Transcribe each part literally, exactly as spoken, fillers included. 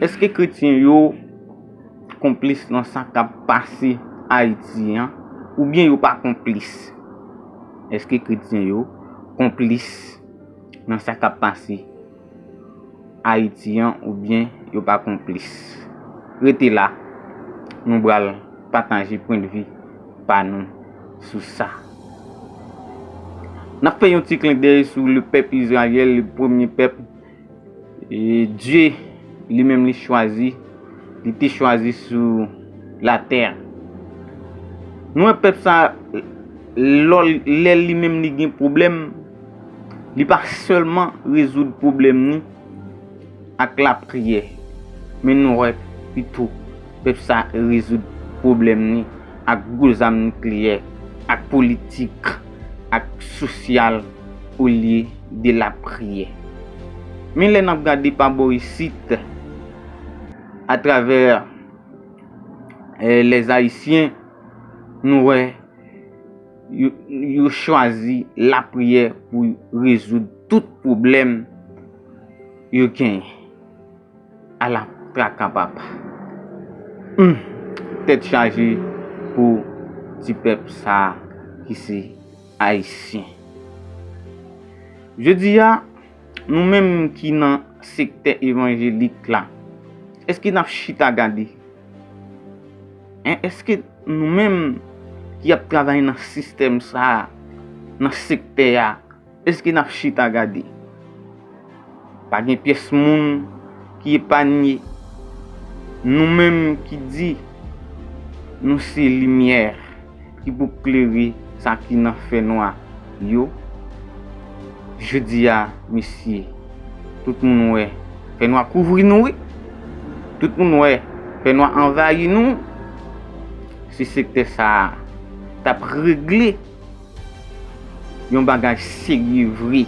Èske kretyen yo konplis nan sa k ap pase Ayiti an, oubyen yo pa konplis? Èske kretyen yo konplis nan sa k ap pase Ayiti an, oubyen yo pa konplis? Rete la, nou pral pataje pwennvi pa nou sou sa. N ap fè yon ti klendèy sou le pèp Izrayèl, le premye pèp e Dye li menm li chwazi, li te chwazi sou latè. Nou wè pèp sa, lò, lè li menm li gen pwoblèm, li pa sèlman rezoud pwoblèm ni ak lapriyè, men nou wè pito pèp sa rezoud pwoblèm ni ak gwo zam nikleyè, ak politik, ak sosyal, olye de lapriyè. Men lè n ap gade pa bò isit, atravè, eh, lèzayisyen, nou wè yo, yo chwazi lapriyè pou rezoud tout pwoblèm yo genyen. Ala traka papa. Hum, tèt chaje pou ti pèp sa a ki se Ayisyen. Jodi a, nou menm ki nan sektè evanjelik la, èske n ap chita gade? Hein, èske nou menm ki ap travay nan sistèm sa a, nan sektè a, èske n ap chita gade? Pa gen pyès moun ki epanye. Nou menm ki di nou se limyè ki pou klere sa ki nan fènwa yo. Jodi a, mesye, tout moun wè fènwa kouvri nou, wi. Tout moun wè fènwa anvayi nou. Si sektè sa a t ap regle yon bagay serye vre,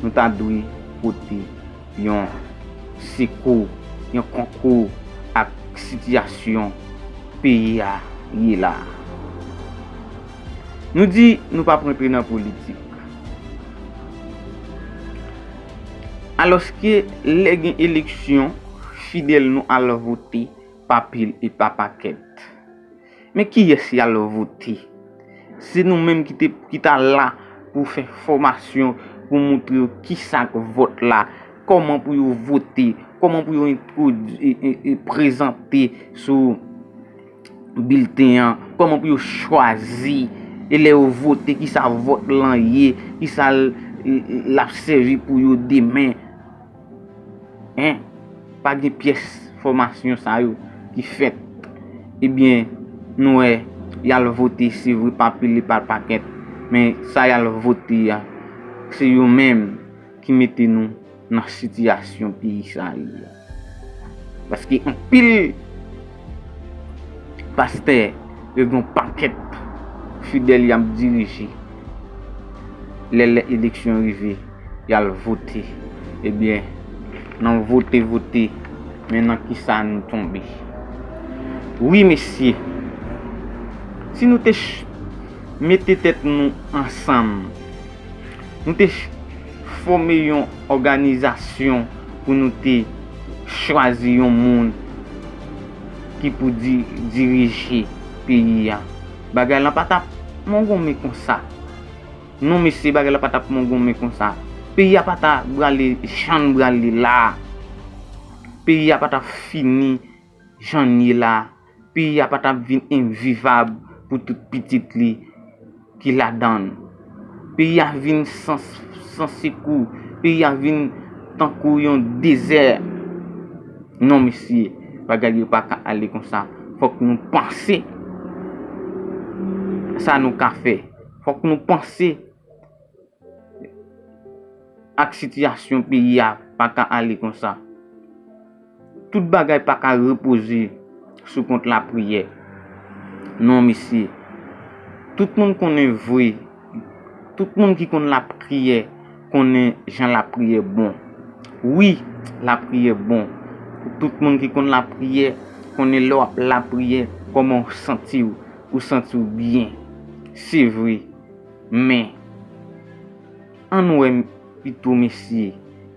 nou ta dwe pote yon sekou, yon konkou ak sitiyasyon peyi a ye la. Nou di nou p ap rantre nan politik. Alòske lè gen eleksyon, fidèl nou al vote pa pil e pa pakèt. Men kiyès y al vote? Se nou menm ki te, ki ta la pou fè fòmasyon, pou montre yo kisa k vòt la, kòman pou yo vote, kòman pou yo entwodui-, e, e, e, prezante sou bilten an, kòman pou yo chwazi, e lè yo vote, kisa vòt lan ye, kisa l, l, l ap sèvi pou yo demen. Hein? Pa gen pyès fòmasyon sa yo ki fèt. Ebyen, nou wè, y al vote, se vre, pa pil e pa pakèt, men sa y al vote a, se yo menm ki mete nou nan sitiyasyon peyi sa a ye a. Paske anpil pastè yo gen yon pakèt fidèl y ap dirije. Lè, lè eleksyon rive, y al vote. Ebyen, nan vote, vote, men nan kisa nou tonbe? Wi, mesye, si nou te ch-, mete tèt nou ansanm, nou te ch-, fòme yon òganizasyon pou nou te chwazi yon moun ki pou di-, dirije peyi a. Bagay lan pa t ap mongonmen konsa. Non, mesye, bagay la pa t ap mongonmen konsa. Peyi a pa ta prale jan l prale la. Peyi a pa t ap fini jan l ye la. Peyi a pa t ap vin envivab pou tout pitit li ki ladan l. Peyi a vin san, san sekou. Peyi a vin tankou yon dezè. Non, mesye, bagay yo pa ka ale konsa. Fòk nou panse sa nou ka fè. Fòk nou panse ak sitiyasyon peyi a pa ka ale konsa. Tout bagay pa ka repoze sou kont lapriyè. Non, mesye. Tout moun konnen vre. Tout moun ki konn lapriyè konnen jan lapriyè bon. Wi, lapriyè bon. Pou tout moun ki konn lapriyè, konnen lè w ap lapriyè, kòman w santi w? Ou santi w byen. Se vre. Men, ann wè pito, mesye,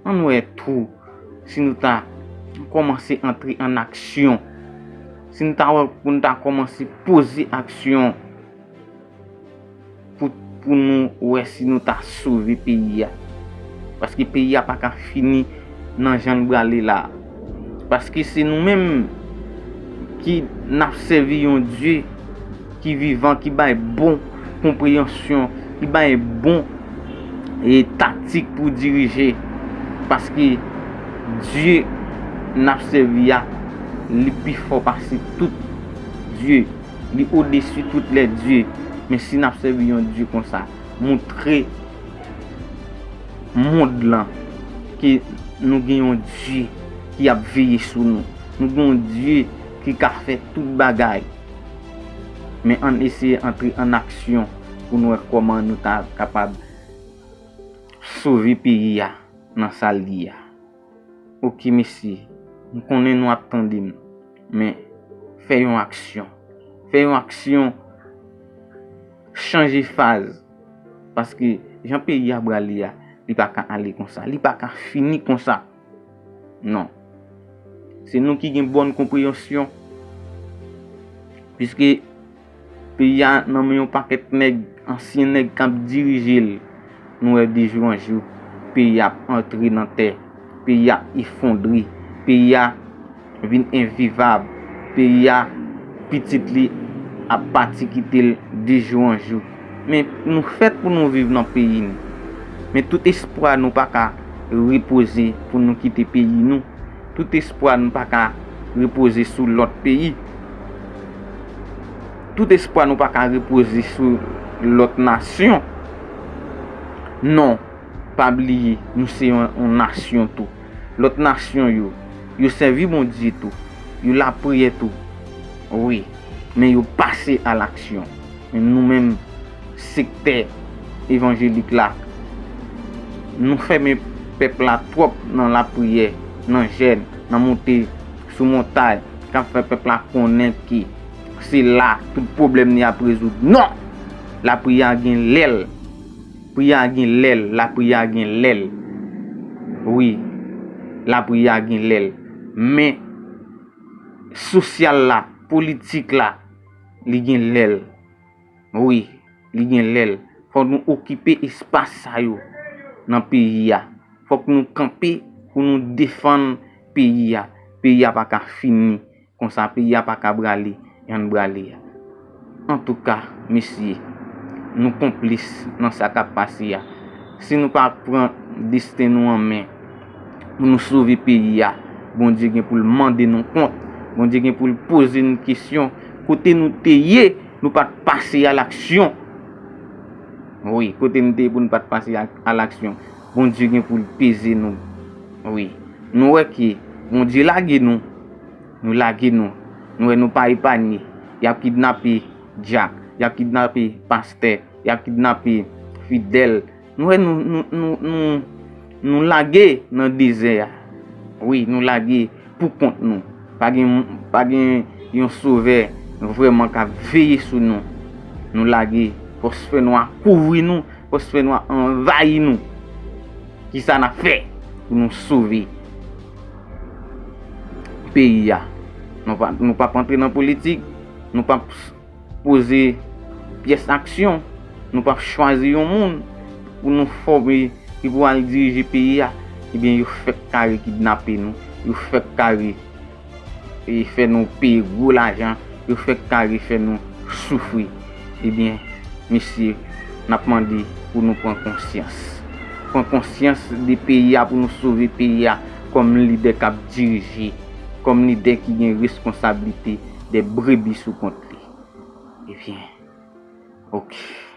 ann wè tou si nou ta kòmanse antre an aksyon, si n ta wè pou n ta kòmanse poze aksyon pou, pou nou wè si nou ta sove peyi a. Paske peyi a pa ka fini nan jan l prale la. Paske se nou menm ki n ap sèvi yon Dye ki vivan, ki bay bon konpreyansyon, ki bay bon e taktik pou dirije. Paske Dye n ap sèvi a, li pi fò pase tout dye, li odesi tout lè dye. Men si n ap sèvi yon Dye konsa, montre mond lan ke nou gen yon Dye ki ap veye sou nou. Nou gen yon Dye ki ka fè tout bagay. Men ann eseye antre an aksyon pou n wè kòman nou ta kapab sove peyi a nan sa l ye a. Oke, mesye, m konnen nou ap tande m, men fè yon aksyon. Fè yon aksyon, chanje faz. Paske jan peyi a prale a, li pa ka ale konsa. Li pa ka fini konsa. Non. Se nou ki gen bòn konpreyansyon. Piske peyi a nan men yon pakèt nèg, ansyen nèg k ap dirije l. Nou wè de jou an jou, peyi a ap antre nan tè. Peyi a ap efondre. Peyi a vin envivab. Peyi a, pitit li ap pati kite l de jou an jou. Men nou fèt pou nou viv nan peyi nou. Men tout espwa nou pa ka repoze pou nou kite peyi nou. Tout espwa nou pa ka repoze sou lòt peyi. Tout espwa nou pa ka repoze sou lòt nasyon. Non, pa bliye, nou se yon, yon nasyon tou. Lòt nasyon yo, yo sèvi Bondye tou. Yo lapriyè tou. Wi, men yo pase a laksyon. Men nou menm, sektè evanjelik la, nou fèmen pèp la twòp nan lapriyè, nan jèn, nan monte sou montay, k ap fè pèp la konnen ke se la tout pwoblèm li ap rezoud. Non! Lapriyè a gen lèl. Priyè a gen lèl, lapriyè a gen lèl. Wi, lapriyè a gen lèl. Men, sosyal la, politik la, li gen lèl. Wi, li gen lèl. Fòk nou okipe espas sa yo nan peyi a. Fòk nou kanpe pou nou defann peyi a. Peyi a pa ka fini konsa, peyi a pa ka prale jan l prale a. Antouka, mesye, nou konplis nan sa k ap pase a. Si nou pa pran desten nou an men pou nou sove peyi a, Bondye gen pou l mande nou kont. Bondye gen pou l poze nou kesyon. Kote nou te ye, nou pa t pase a laksyon. Wi, kote nou te ye pou nou pa t pase a, a laksyon, Bondye gen pou l peze nou. Wi, nou wè ke Bondye lage nou. Nou lage nou. Nou wè nou pa epanye. Y ap kidnape dyak. Y ap kidnape pastè. Y ap kidnape fidèl. Nou wè nou, nou, nou, nou, nou lage nan dezè a. Wi, nou lage pou kont nou. Pa gen, pa gen yon sovè vrèman k ap veye sou nou. Nou lage, fòs fènwa kouvri nou, fòs fènwa anvayi nou. Kisa n ap fè pou nou sove peyi a? Nou pa, nou p ap antre nan politik, nou p ap poze pyès aksyon, nou p ap chwazi yon moun pou nou fòme ki pou al dirije peyi a, ebyen, yo fèk kare kidnape nou, yo fèk kare, e, fè nou peye gwo lajan, yo fèk kare fè nou soufri. Ebyen, mesye, n ap mande pou nou pran konsyans. Pran konsyans de peyi a pou nou sove peyi a kòm lidè k ap dirije, kòm lidè ki gen responsablite de brebi sou kont li. Ebyen, oke.